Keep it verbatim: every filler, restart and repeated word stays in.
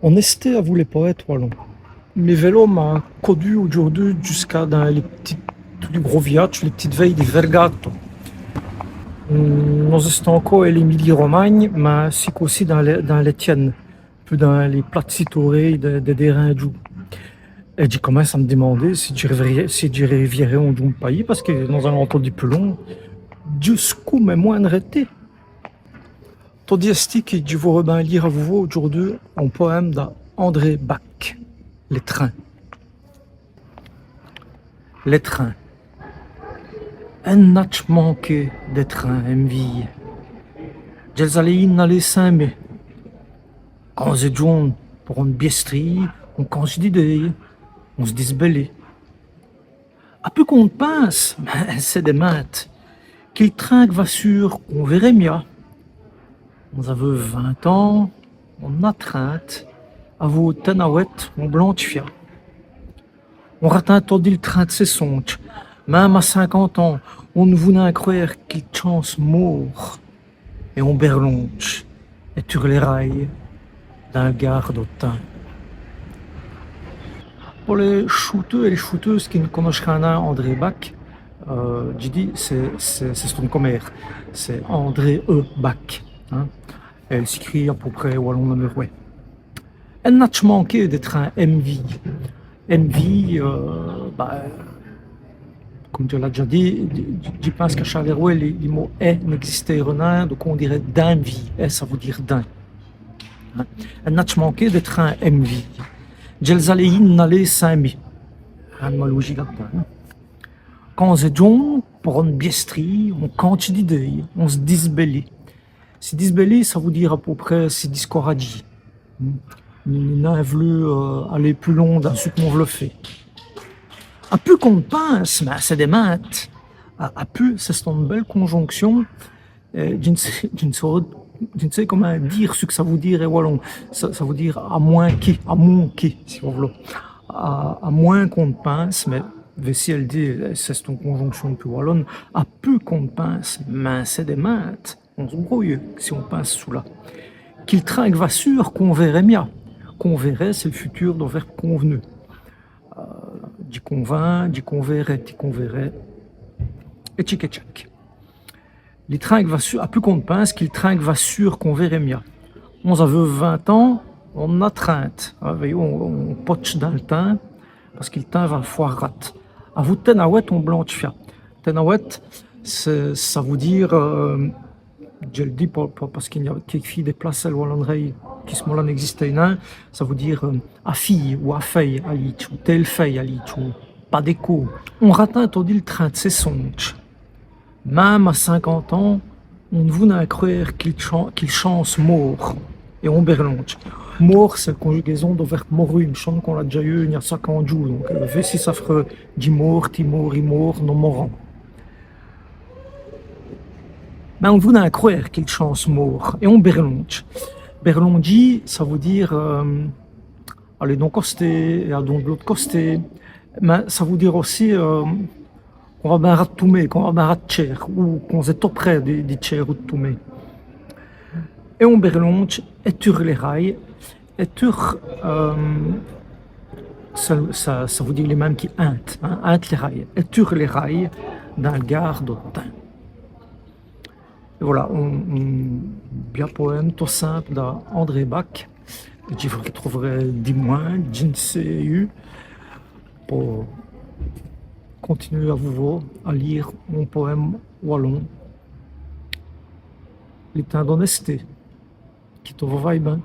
On èsté avou lès powêtes walons. Mi vélo m'a cwondu audjoûrdu djusqu'à dins lès p'tits, lès gros viyadjes, lès p'titès vèyes di Vèrgatu. Nos èstans co è l'Émilie-Romagne, mins si co ossi dins lès, dins lès tiènes, pus dins lès plates citârèyes dès, dès dêrins djoûs. Èt dji comince à m' dimander si dji r'vièrè, si dji r'vièrè on djoû m' payis, pace qui nos-alans on pô di pus lon, djusqu'ou m' mwin.ne rèté. Todi èst-i qui dji vôreu bin lîre avou vos audjoûrdu on powème da André Bacq, Lès trins. Lès trins. Èn' a-dj' manqué dès trins è m' vîye. Dj'èl-z-a lèyî 'nn aler sins mé. Quand on-z-èst djon.ne, po one bièstrîye, on candje d'idéye, on s' disbèle. A pus qu'on n' pinse, mins c'èst dèminde, qui l' trin qu' va sûr qu'on vêrè mia. Nos-aveûs vint-ans, on-z-a trinte, avou tènawète on blanc d' fia. On ratind todi l' trin d' sès sondjes, minme à cinquante ans, on n' vout nin crwêre qui l' tchance môrt. Èt on bèrlondje ètur lès rayes dins l' gare do trin. Po lès choûteûs èt lès choûteûses qui n' conoch'rint nin André Bacq, euh, dji di, c'èst, c'èst, c'è-st-on comére, c'èst André E. Bacq, hin. Èl s'ècrît à pô près walon-namurwès. Èn' a-dj' manqué dès trins è m' vîye. È m' vîye, euh, bah, come dji l'a dèdja dit, dji, dji pinse qu'à Châlèrwè, li, li mot è n'ègzistêreut nin, donc on dîreut dins m' vîye. È, ça vout dîre dins. Hin ? Èn' a-dj' manqué dès trins è m' vîye. Dj'èl-z-a lèyî 'nn aler sins mé. Hin, ma lojîye là-d'dins, hin. Quand on-z-èst djon.ne, po one bièstrîye, on candje d'idéye, on s' disbèle. Si disbèler, ça vout dîre à pô près si discoradjî. Hmm. Ni, ni nin v'lu, euh, aler pus lon dins ç' qu'on v'leut fé. A pus qu'on n' pinse, mins c'èst dèminde. A, a pus, c'è-st-one bèle conjoncsion. Euh, dji n' sé, dji n' sé, dji n' sé comint dîre ç' qui ça vout dîre è walon. Ça, ça vout dîre à mwins qui, à mwins qui, si vos v'loz. À, à mwins qu'on n' pinse, mins vêci èle dit, c'è-st-one conjoncsion pus walone, a pus qu'on n' pinse, mins c'èst dèminde. On s' brouye si on pinse çoula. Qui l' trin qu' va sûr qu'on vêrè mia. Qu'on vêrè, c'èst l' futur do vèrbe conv'nu. Euh, dji convin, dji convêrè, ti convêrès, èt tchic èt tchac. Li trin qu' va sûr, a pus qu'on n' pinse, qui l' trin qu' va sûr qu'on vêrè mia. Nos-aveûs vint-ans, on-z-a trinte. Hin, vèyoz, on, on potche dins l' trin, pace qui l' trin va fwârt rade. Avou tènawète on blanc d' fia. Tènawète, c'èst, ça vout dîre, euh, dji l' di po, po, pace qu'i gn-a quékefîye dès places è l' walon'rèye qui ç' mot-là n'ègziste nin, ça vout dîre, euh, à fîye ou à fèye à Lîdje, ou tèl fèye à Lîdje, ou pa d' ècôs. On ratind todi l' trin d' sès sondjes. Minme à cinquante ans, on n' vout nin crwêre qui l' tchan-, qui l' tchance môrt. Èt on bèrlondje. Môrt, c'èst l' conjugaison do vèrbe moru, i m' chone qu'on l'a dèdja yeû, i gn-a saquants djoûs. Donc, euh, vêci ça f'reut dji môr, ti môrs, i môrt, nos morans. Mins on n' vout nin crwêre qui l' tchance môrt. Èt on bèrlondje. Bèrlondjî, ça vout dîre, euh, aler d'on costé èt adon d' l'ôte costé. Mins ça vout dîre ossi, euh, qu'on va bin rade tomer, qu'on va bin rade tchêr, ou qu'on-z-èst tot près di, di tchêr ou d' tomer. Èt on bèrlondje ètur lès rayes, ètur, euh, ça, ça, ça vout dîre li min.me qui inte, hin, inte lès rayes, ètur lès rayes, dins l' gare do trin. Èt voilà, on, on bia powème tot simpe da André Bacq. Èt dji vos r'trouverè dimwin, dji n' sé èyu, po continuwer avou vos à lîre on powème walon. Li tins d'on èsté, qui tot vos vaye bin.